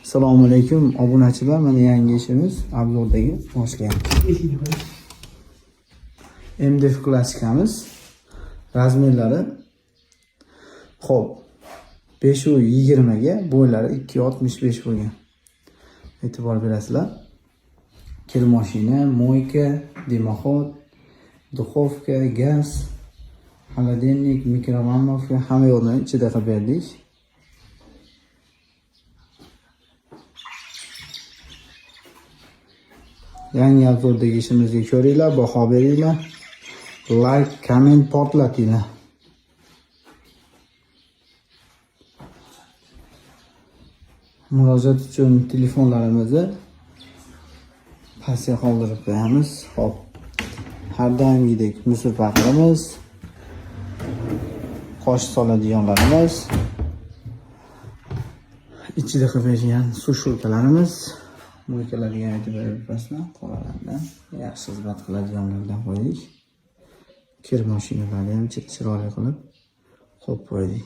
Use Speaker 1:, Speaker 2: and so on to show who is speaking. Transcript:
Speaker 1: Assalomu alaykum, obunachilar. Mana yangi ishimiz обзор dagi boshlayapmiz. MDF klassikamiz razmerlari, xo'p, 5,20 ga, bo'ylari 2,65 bo'lgan. E'tibor berasizlar. Kir mashina, мойка, дымоход, духовка, gaz, холодильник, микроволновка, hamma yo'lni ichida qilib berdik. Yangi обзор dagi ishimizni ko'ringlar, baho beringlar. Like, comment portlatinglar. Murojaat uchun telefonlarimizni pastga qoldirib qo'yamiz. Xo'p. Har doimgidek мусор paqirimiz, qosh soladiganlarimiz, ichida qilib bergan сушилка larimiz, мойка larga aytib berasizlar, qoralardan yaxshi xizmat qiladiganlardan qo'ydik. Kir mashinalarni ham chiroyli qilib qo'yib qo'ydik.